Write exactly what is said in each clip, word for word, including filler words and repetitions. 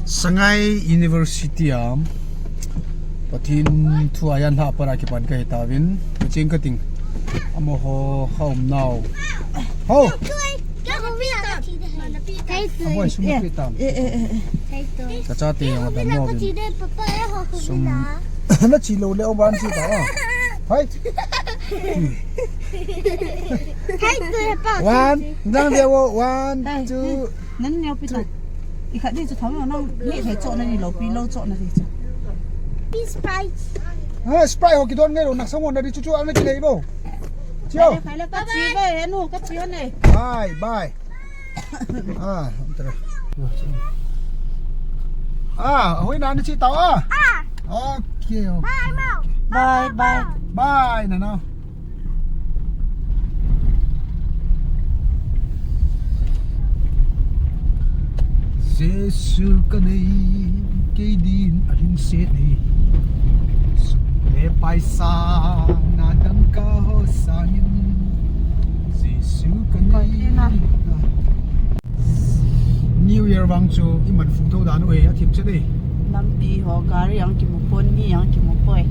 Sangai University a Pathen thu a jan lhah pat a kipan kahi tauvin, kacheng kating. Amaho aum nau. Ho! Aboi sum nape tam. Eh, eh, eh, eh. Kachate jong adammo uvin. Sum. Nache lou le o ban che ta. Hai. One, nang dia wo, one, two. Nang neo pi ta. I khat di chu thang lo, nang ni thei cho na ni lo, pi lo cho na di chu. Pi Sprite. Ah, Sprite ho kidon ngai lo, nak sang mo na di chu chu ang na kinei bo. Chio. Bye, bye. Ka chi ve, he nu, ka chi ve ne. Bye, bye. Ah, ang tara. Ah, hoina nache tau a. Ah. Okay, okay. Bye, Mom. Bye, bye. Bye, Nana. Jesu kanei, kei din alhingset nei. Sum le paisa, na dangka ho sangin. Jesu kanei. Koi tina. New Year vang chu iman phung thou dan u e, athip chet e. Lampi ho gari ang kimu pon, mi ang kimu poi.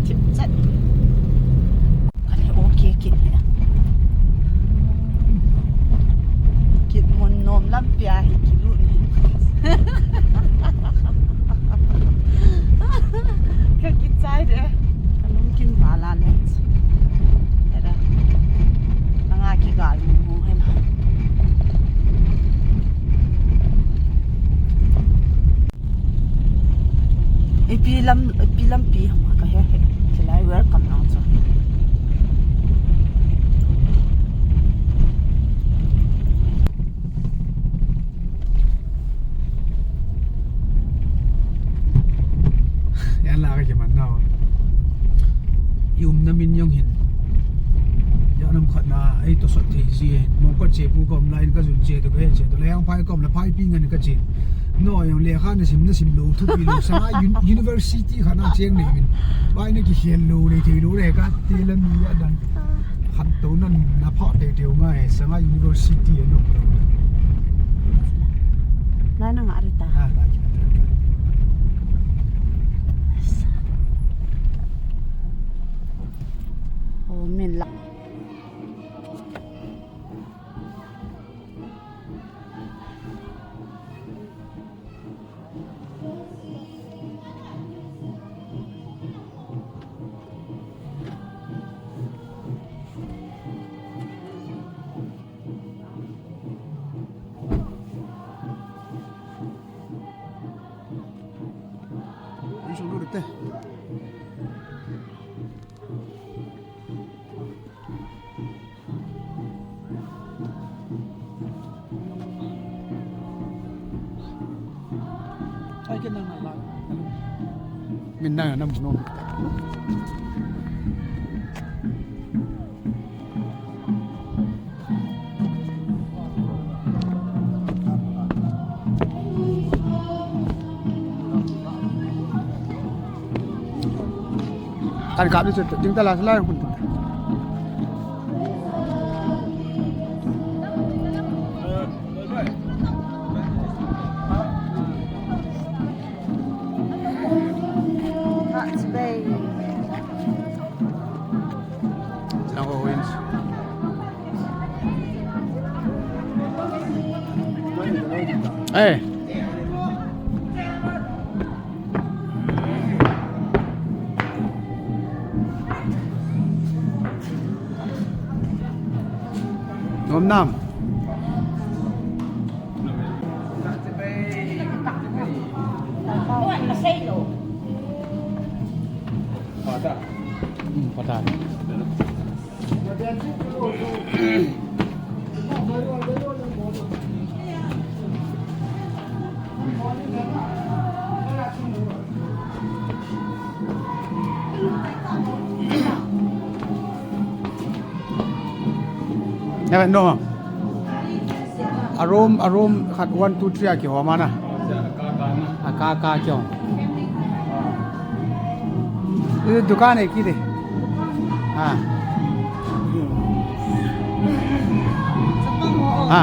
Thip chet. Kale okay kit. Kit mun nom lampi a hi kilut ni. Ka kichai de. Ka lungkim vala le. Tada. Anga kigal mu mu hena. Ipi lam, ipi lampi ham ka he he. Chilai welcome nang cho. Yan la ka kiman nau. I umna min jong hin. Jan ham khat na, ei tosot thei ji hin. Mong ka che pu ka um lai in ka jun che to ka he che to. Lei ang phai ka um la phai pi ngan ka che. No jong lekha na sim na sim lou, thupi lou. Sanga un-, university khat na cheng nei min. Bai na kikhel lou, nei thei lou le ka ti la mi ya dan. Khantou nan na pha teitei u ngai, Sanga University a nok tou. Lai na nga ri ta. Ah, lai ki ta. Oh, min la. Min nang na mun. Kan kap ni chu ding ta la la hun. That's big. Jungle Orange. Hey. Nom nam. Hmm, pha tai. Nè, no. A room, a room khat one, two, three a kihom ana. A ka ka kihom. Dukan e kiti. Ha. Ha.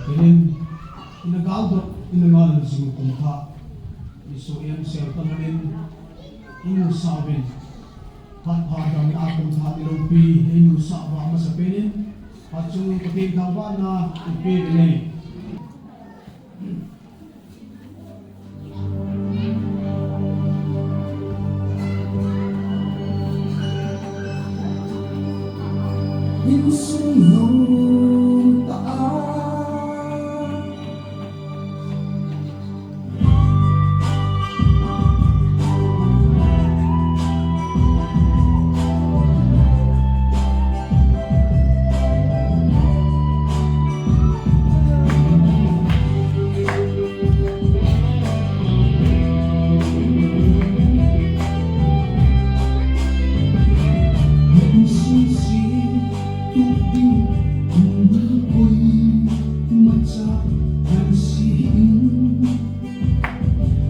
Ina galdoh, ina ngal jing kum thah. Isu em sel ta manin, inu sauvin. Phat pha dam a kum thah ni loupi, inu sauva masa penin. Phat chu Pathen thangvahna ipe uve.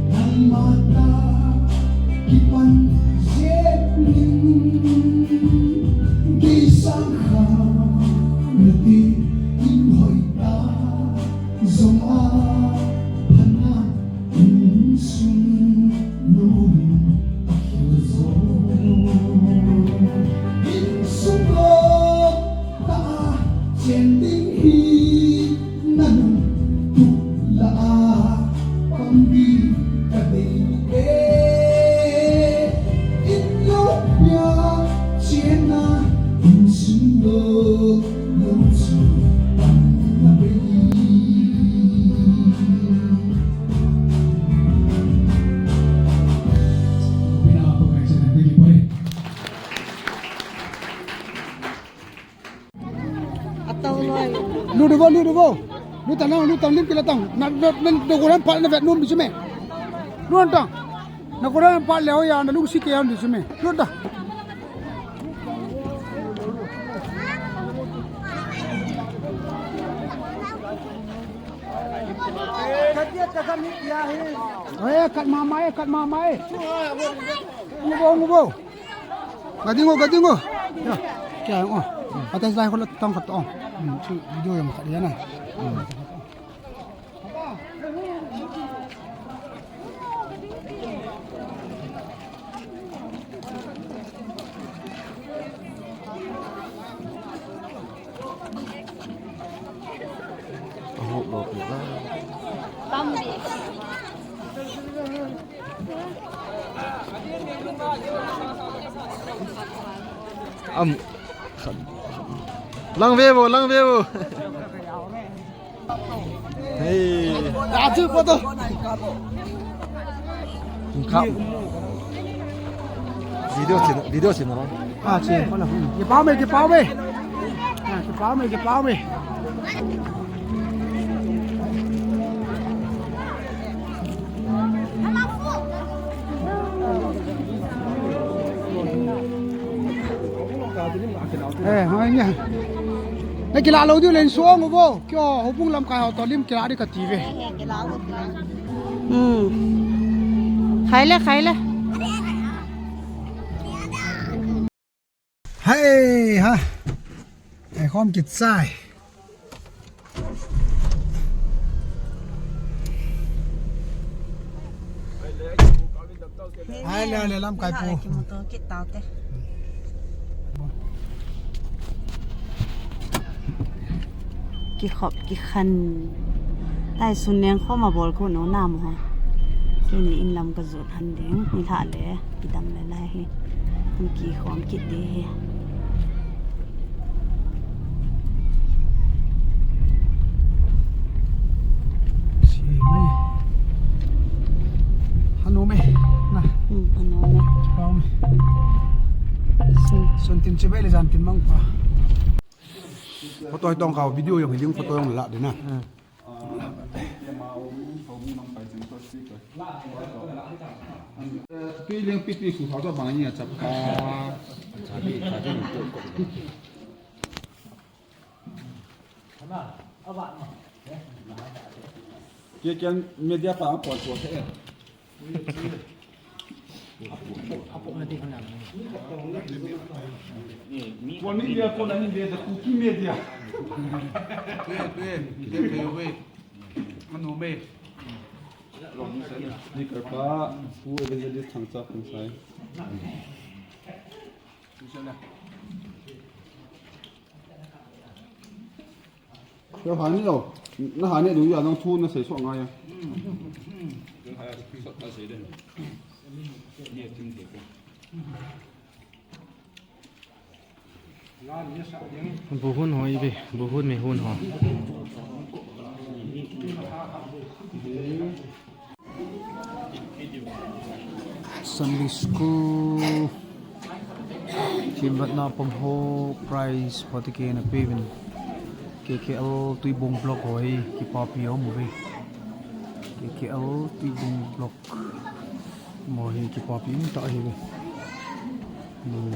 Nangma tah kipan jeng in, kei sang kha nati in hoitah jong a phatna insung nom in akhel jo. Insung nom tah a chen ding hi na lungtup lah a pang ding ka dei e. In lopia chena insung lo lo chu pang na bei. Lut uvo, lut uvo. Lut tan, lut tan, lim kila tan. Na, na, na, na goran phat na vet nom di chu me. Lut tan. Na goran phat leo ya, na lungsi kei ya di chu me. Lut tan. Oi, kat mama e, kat mama e. Ung uvo, ung uvo. Gading o, gading o. Ya, kya o. Atas lai ko la tang khat o. Hmm, chu video yang khat ya na. Hmm. Ahok lo pi la. Tambi. Am. Lang ve vo, lang ve vo. Hey. Aju ko to. Kap. Video chin, video chin na. Ah, chin ko na. Kipao me, kipao me. Ah, kipao me, kipao me. Eh, hoi nya. Na kila lou diu len suang uvo. Kio houbung lamkai ho to lim kila di kati ve. Hmm. Khai le, khai le. Hai ha. Ai khom kit sai. Hai le, le lamkai pu. Kimuto kit tau te. Kikhop kikhen. Lai sun neng khom a bol ko no nam ho. Kini in lam ka jot han ding. Ni lha le. Kidam le lai hi. Hung kikhom kit ding hi. Si mai. Hanu mai. Na. Hmm, hanu mai. Pau mai. Sun. Sun tin chibai le jan tin mang pa. Photo hi tong kau video jong hi ding photo jong la ding na. Hmm. Tui leng pipi su thau cho bang ni a chap pa. Kia kia media pa pon cho the. One India, one India, the Kuki media. Pe, pe, pe, pe, pe. Anu me. Ni karpa, Pu Evangelist Thangcha Khongsai. Kei hani lo, na hani ding ya nang thu na sei suh ngai a. Buhun ho ibe, buhun me hun ho. Sunday School. Themvetna pang ho prize phatah in ana peuvin. K K L Tuibong Block ho hi kipapi aum uve. K K L Tuibong Block ho hi kipapi umtah ahiuve. Hmm,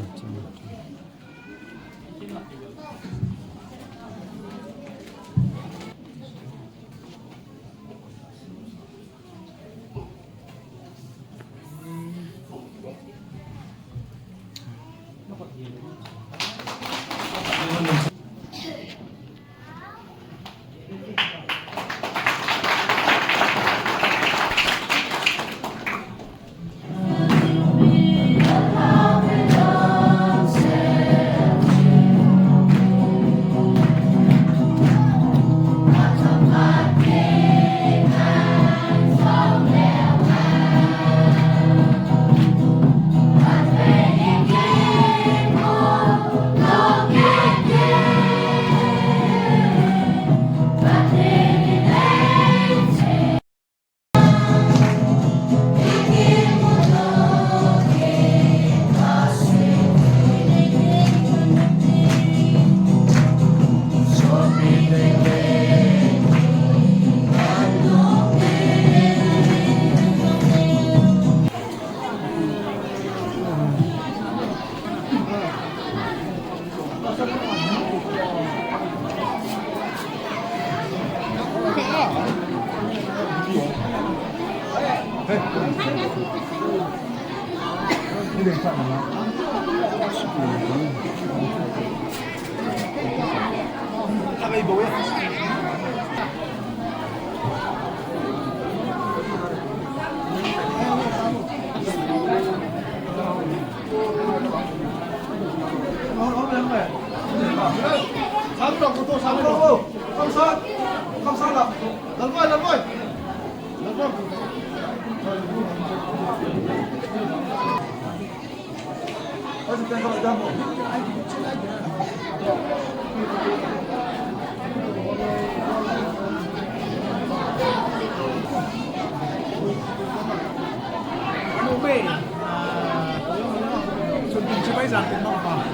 Anu me, ah, sun tin chibai jan tin nong pa.